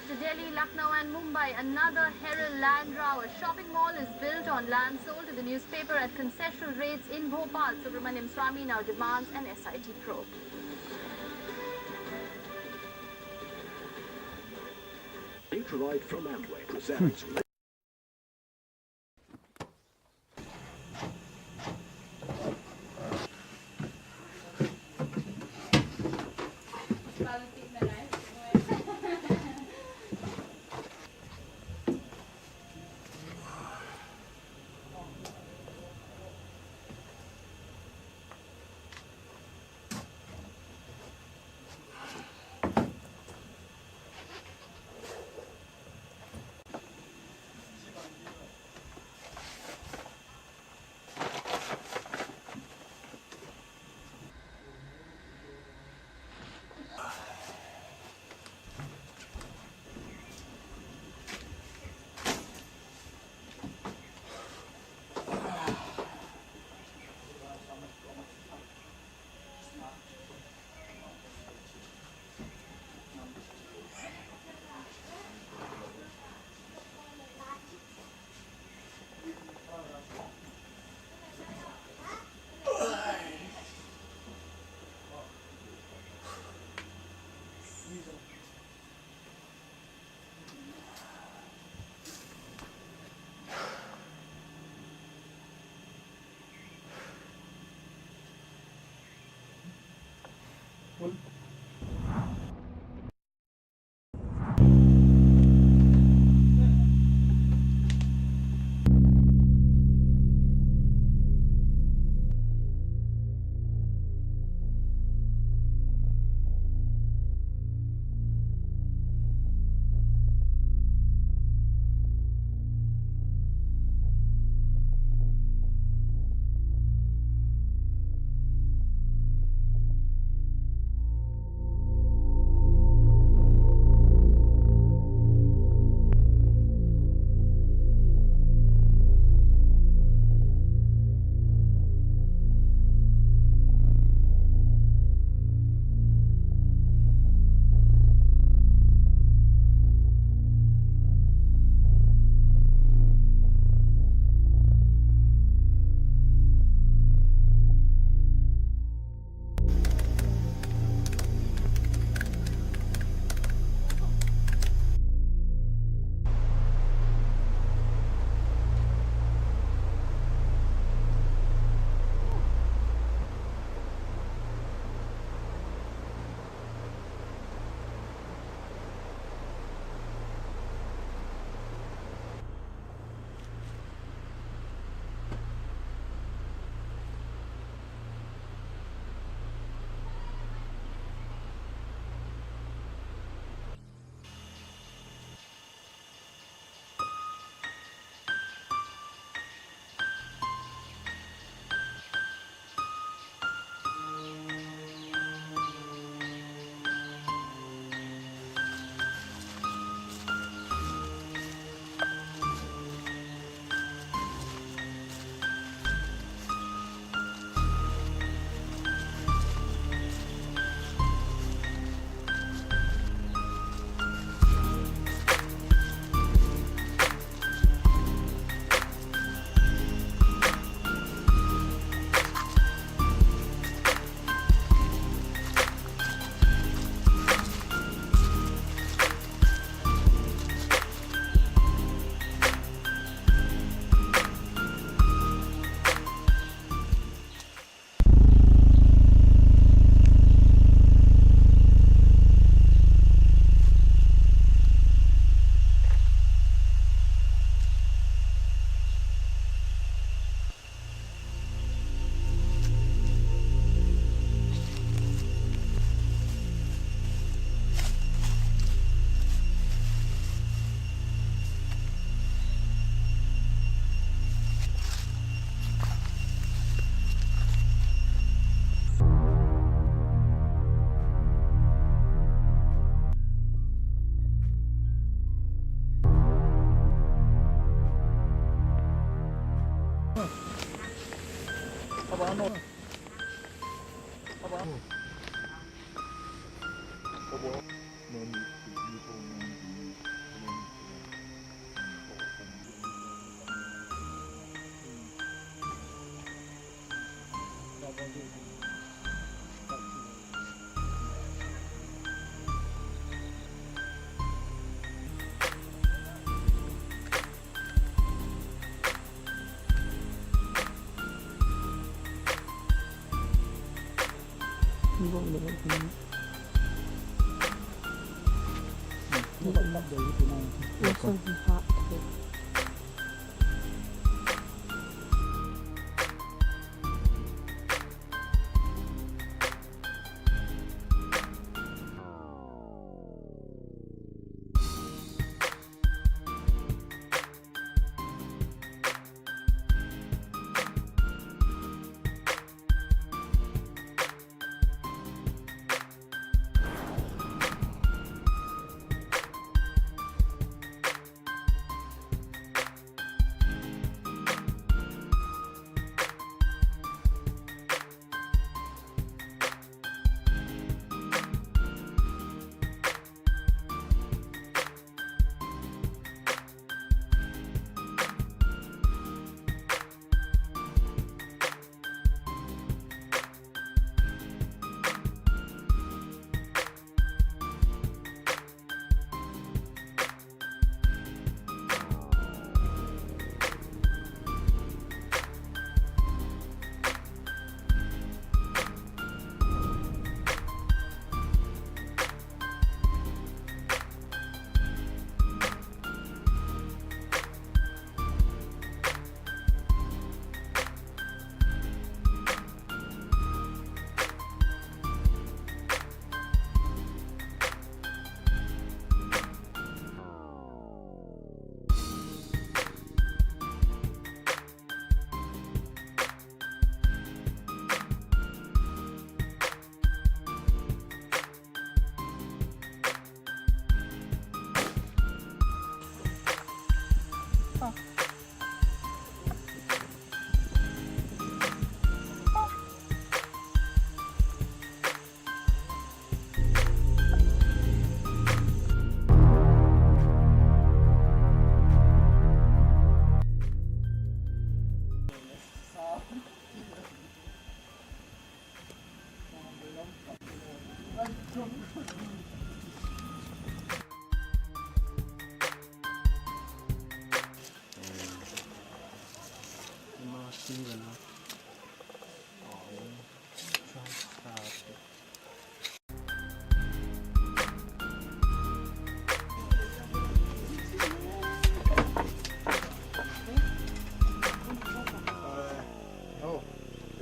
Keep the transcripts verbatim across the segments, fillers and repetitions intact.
After Delhi, Lucknow and Mumbai, another Herald Land Rover shopping mall is built on land sold to the newspaper at concessional rates in Bhopal. Subramanian Swamy now demands an S I T probe. Nutralite from Amway presents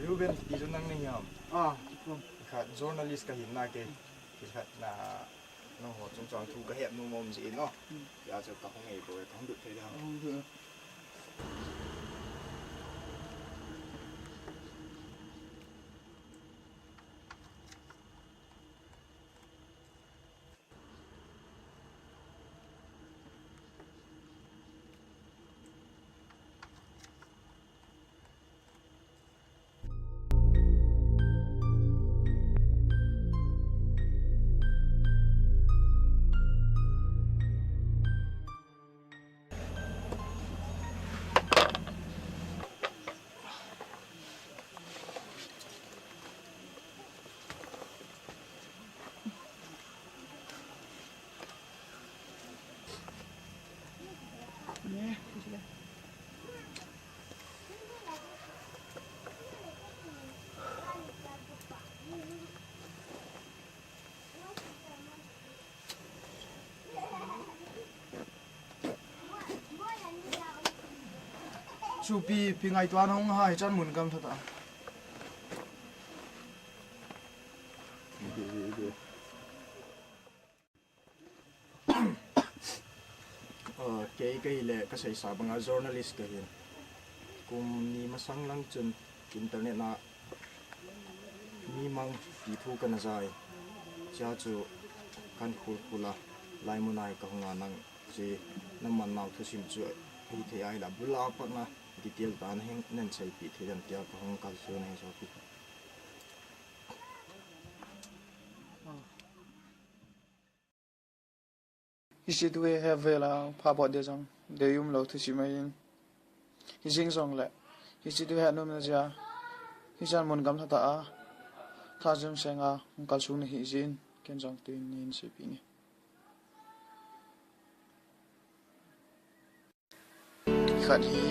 Reuben, ti chu nang nahi ham? Ah, khat journalist kahi na kei. Khat na, nangho chungchang thu kahet nom um jeh in o. Hmm. Hijeh chun kahung e bou e, kahung lut thei ding ham? Kahung lut e. Chu pi, pi ngaito a nahung ham, hichan mun gamtha ta. Ah, kei kahile kaseisa banga journalist kahin. Kum ni masang lang chun internet a mi mang ti thu kana jai. Hijeh chun kan khul khul a, hilai mun a hi kahung a, nang hiche naman nau thusim chu hithei ahile abul a pat na Detail tah a hin nei seipeh thei dem tia kahung kalsong ahi sopi. Hiche tu hi hetvel a phabol ding jong deium lou thusim ahin. Hijeng jongle hiche tu hi anomna jeh a hichan mun gamla tah a tha jong seng a hung kalsong nahi jeh in ken jong tuin nei seipeh nge. Khat hi.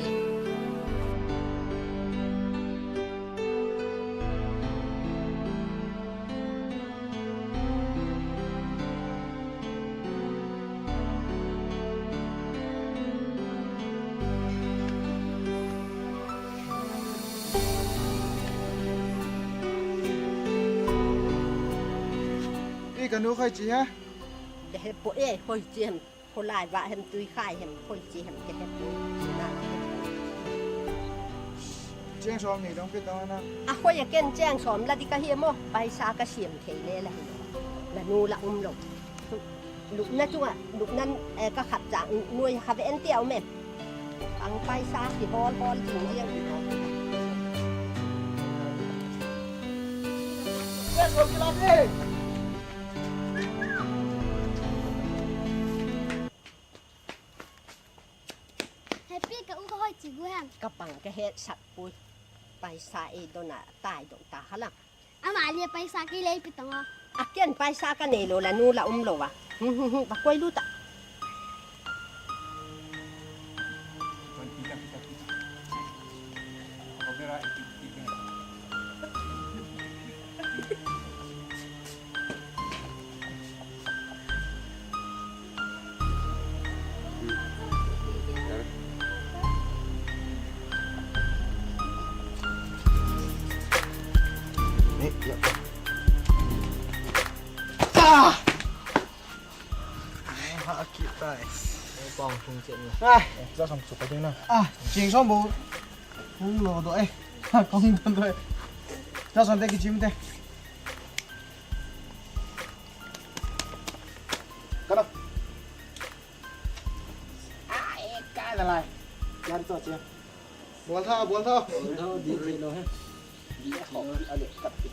Ei, kanu khoi chi ha? Ka hepoi, khoi chi ham. Kholai vah hem, Tuikhai hem, khoi chi hem, ka hepoi. Cheng som nei dong pe tong na. A khoi a ken cheng som la di kahi mo, paisa kasem thei le la hi. Lanu la umlou. Lupna chunga, lupna, eh, ka khap chang, noi kha ve en tia um em. Ang paisa kihol hol jing jing. Happy, ka u ka hoi chi gu ham. Ka pang ka het sak pui. Paisa ei dona tai dong ta hala. Ama le paisa kei le pi tong a. A ken paisa ka nei lou, lanu la umlou a. Hmm, hmm, hmm, ba koi lu ta. Eh, ya. Ah! Ha, ki tai. Pang thung chen na. Ah, ja som chu ka ding na. Ah, jing som bo. Hung lo do eh. Kong don do eh. Ja som te ki jim te. Ka na. Ai, kai la lai. Yan to che. Bol tha, bol tha. Bol tha, di che lo he. Di ho, ale, kap ki.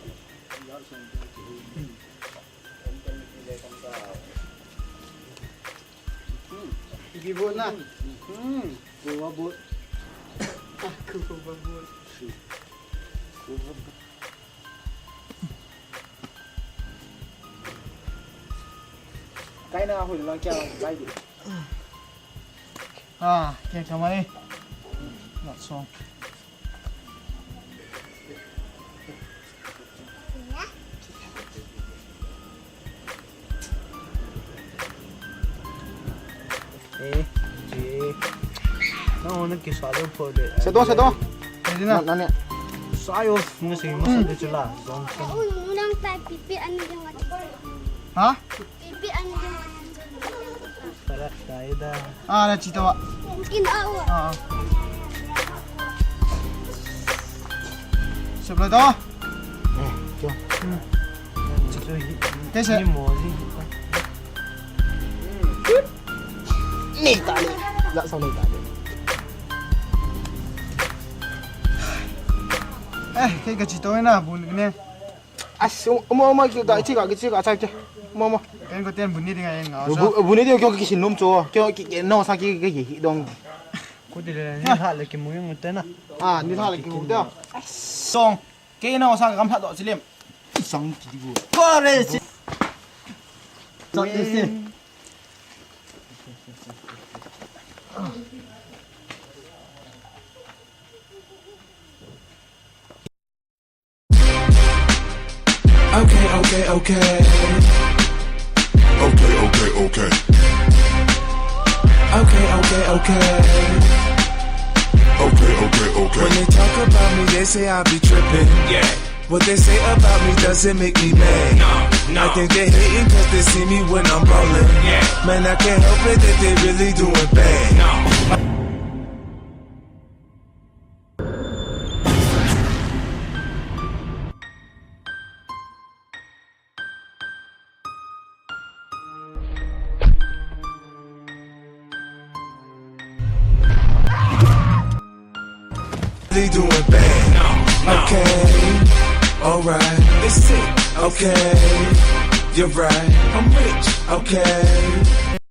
Igi bol na. Hmm. Kuva bol. Ah, kuva bol. Kuva bol. Kai na hoi lang kya kai di. Ah, kya kamai. Not so. Eh, eh. Na ona ki sa do pho de. Sa do, sa do. Ready na? Na, na, na. Sa yo, nga sa mo sa de chula. Zong sa. Ui, unang tai pipi ano yung ati. Ha? Pipi ano yung ati. Para tayo da. Ah, na chito wa. Kin awa. Ah. Supply to. Eh, cho. Hmm. Cho hi. Kese. Ni mo ji. Nei ta le. Ja sa nei ta le. Eh, kei ka chito na bun ne. As, mo mo ki ga chi ga chi ga cha ke. Mo mo. Ken ko ten bun ni ding a en nga. Bu, bun ni ding kyo ki sin nom cho. Kyo ki, ki no sa ki ki hi dong. Ko de le ni ha le ki mu yung te na. Ah, ni ha le ki mu te. Song. Kei na sa ka gamla doh chilim. Sang ti gu. Kore si. Chot ti si. Okay, okay, okay. Okay, okay, okay. Okay, okay, okay. Okay, okay, okay. When they talk about me, they say I be tripping. Yeah. What they say about me doesn't make me mad. No, no. I think they hating 'cause they see me when I'm ballin'. Yeah. Man, I can't help it that they really doing bad. No. They doing bad. No, no. Okay, alright. They sick. Okay, you're right. I'm rich. Okay.